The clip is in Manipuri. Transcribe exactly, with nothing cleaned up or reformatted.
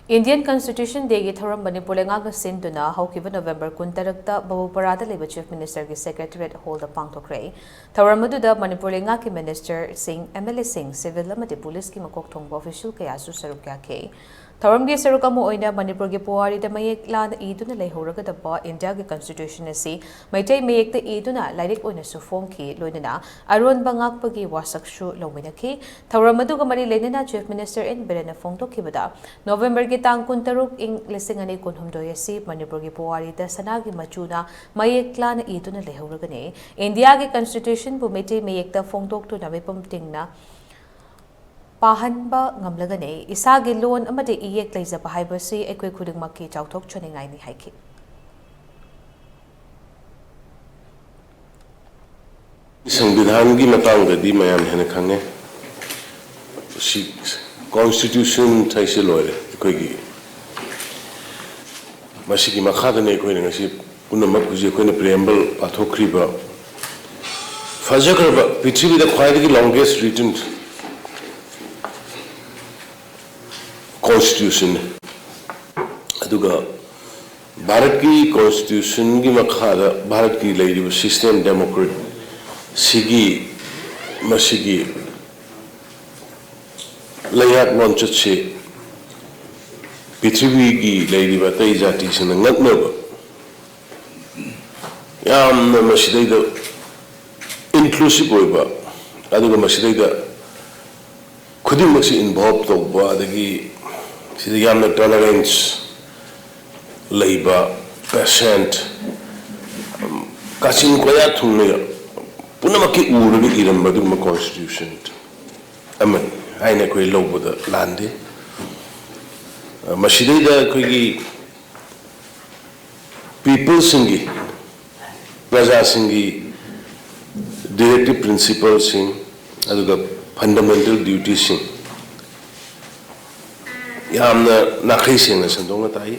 Indian Constitution Dayꯒꯤ ꯊꯧꯔꯝ ꯃꯅꯤꯄꯨꯔ ꯂꯩꯉꯥꯛꯅ ꯁꯤꯟꯗꯨꯅ ꯍꯧꯈꯤꯕ November ꯀꯨꯟꯇꯔꯨꯛꯇ ꯕꯕꯨꯄꯥꯔꯥꯗ ꯂꯩꯕ Chief Ministerꯒꯤ Secretariat Hallꯗ ꯄꯥꯡꯊꯣꯛꯈ꯭ꯔꯦ꯫ ꯊꯧꯔꯝ ꯑꯗꯨꯗ ꯃꯅꯤꯄꯨꯔ ꯂꯩꯉꯥꯛꯀꯤ ministerꯁꯤꯡ, MLAꯁꯤꯡ, civil ꯑꯃꯗꯤ policeꯀꯤ ꯃꯀꯣꯛ ꯊꯣꯡꯕ official ꯀꯌꯥꯁꯨ ꯁꯔꯨꯛ ꯌꯥꯈꯤ꯫ ꯊꯧꯔꯝꯒꯤ ꯁꯔꯨꯛ ꯑꯃ ꯑꯣꯏꯅ ꯃꯅꯤꯄꯨꯔꯒꯤ ꯄꯨꯋꯥꯔꯤꯗ ꯃꯌꯦꯛ ꯂꯥꯅ ꯏꯗꯨꯅ ꯂꯩꯍꯧꯔꯒꯗꯕ ꯏꯟꯗꯤꯌꯥꯒꯤ Constitution ꯑꯁꯤ ꯃꯩꯇꯩ ꯃꯌꯦꯛꯇ ꯏꯗꯨꯅ ꯂꯥꯏꯔꯤꯛ ꯑꯣꯏꯅꯁꯨ ꯐꯣꯡꯈꯤ, ꯂꯣꯏꯅꯅ ꯑꯔꯣꯟꯕ ꯉꯥꯛꯄꯒꯤ ꯋꯥꯁꯛꯁꯨ ꯂꯧꯃꯤꯟꯅꯈꯤ꯫ ꯊꯧꯔꯝ ꯑꯗꯨꯒ ꯃꯔꯤ ꯂꯩꯅꯅ Chief Minister N ꯕꯤꯔꯦꯟꯅ ꯐꯣꯡꯗꯣꯛꯈꯤꯕꯗ, Novemberꯒꯤ ꯇꯥꯡ ꯀꯨꯟꯇꯔꯨꯛ, ꯏꯪ ꯂꯤꯁꯤꯡ ꯑꯅꯤ ꯀꯨꯟꯍꯨꯝꯗꯣꯏ ꯑꯁꯤ ꯃꯅꯤꯄꯨꯔꯒꯤ ꯄꯨꯋꯥꯔꯤꯗ ꯁꯅꯥꯒꯤ ꯃꯆꯨꯅ ꯃꯌꯦꯛ ꯂꯥꯅ ꯏꯗꯨꯅ ꯂꯩꯍꯧꯔꯒꯅꯤ꯫ ꯏꯟꯗꯤꯌꯥꯒꯤ Constitutionꯕꯨ ꯃꯩꯇꯩ ꯃꯌꯦꯛꯇ ꯐꯣꯡꯗꯣꯛꯇꯨꯅ ꯃꯤꯄꯨꯝ ꯇꯤꯡꯅ ꯄꯥꯍꯟꯕ ꯉꯝꯂꯒꯅꯤ꯫ ꯏꯁꯥꯒꯤ ꯂꯣꯟ ꯑꯃꯗꯤ ꯏꯌꯦꯛ ꯂꯩꯖꯕ ꯍꯥꯏꯕꯁꯤ ꯑꯩꯈꯣꯏ ꯈꯨꯗꯤꯡꯃꯛꯀꯤ ꯆꯥꯎꯊꯣꯛꯆꯅꯤꯡꯉꯥꯏꯅꯤ ꯍꯥꯏꯈꯤ꯫ ꯁꯪꯕꯤꯙꯥꯟꯒꯤ ꯃꯇꯥꯡꯗꯗꯤ ꯃꯌꯥꯝ ꯍꯦꯟꯅ ꯈꯪꯉꯦ꯫ ꯁꯤ Constitution ꯍꯥꯏꯁꯦ ꯂꯣꯏꯔꯦ ꯑꯩꯈꯣꯏꯒꯤ꯫ ꯃꯁꯤꯒꯤ ꯃꯈꯥꯗꯅꯤ ꯑꯩꯈꯣꯏꯅ ꯉꯁꯤ ꯄꯨꯝꯅꯃꯛ ꯍꯧꯖꯤꯛ ꯑꯩꯈꯣꯏꯅ preamble ꯄꯥꯊꯣꯛꯈ꯭ꯔꯤꯕ꯫ ꯐꯖꯈ꯭ꯔꯕ, ꯄ꯭ꯔꯤꯊꯤꯕꯤꯗ ꯈ꯭ꯋꯥꯏꯗꯒꯤ longest written Constitutionꯅꯤ꯫ ꯑꯗꯨꯒ ꯚꯥꯔꯠꯀꯤ Constitutionꯒꯤ ꯃꯈꯥꯗ ꯚꯥꯔꯠꯀꯤ ꯂꯩꯔꯤꯕ system democracy ꯁꯤꯒꯤ, ꯃꯁꯤꯒꯤ ꯂꯩꯉꯥꯛ ꯂꯣꯟꯆꯠꯁꯤ ꯄ꯭ꯔꯤꯊꯤꯕꯤꯒꯤ ꯂꯩꯔꯤꯕ ꯑꯇꯩ ꯖꯥꯇꯤꯁꯤꯡꯅ ꯉꯛꯅꯕ, ꯌꯥꯝꯅ ꯃꯁꯤꯗꯩꯗ inclusive ꯑꯣꯏꯕ, ꯑꯗꯨꯒ ꯃꯁꯤꯗꯩꯗ ꯈꯨꯗꯤꯡꯃꯛꯁꯤ involve ꯇꯧꯕ, ꯑꯗꯒꯤ ꯁꯤꯗ ꯌꯥꯝꯅ tolerance ꯂꯩꯕ, patient, ꯀꯥꯆꯤꯟ ꯀꯣꯌꯥ ꯊꯨꯡꯅ ꯄꯨꯝꯅꯃꯛꯀꯤ ꯎꯔꯒ ꯏꯔꯝꯕ ꯑꯗꯨꯒꯨꯝꯕ Constitution ꯑꯃꯅꯤ ꯍꯥꯏꯅ ꯑꯩꯈꯣꯏ ꯂꯧꯕꯗ ꯂꯥꯟꯗꯦ꯫ ꯃꯁꯤꯗꯩꯗ ꯑꯩꯈꯣꯏꯒꯤ peopleꯁꯤꯡꯒꯤ, ꯄ꯭ꯔꯖꯥꯁꯤꯡꯒꯤ directive principleꯁꯤꯡ, ꯑꯗꯨꯒ fundamental dutieꯁꯤꯡ ꯌꯥꯝꯅ ꯅꯥꯈꯩ ꯁꯦꯡꯅ ꯁꯟꯗꯣꯛꯅ ꯇꯥꯛꯏ꯫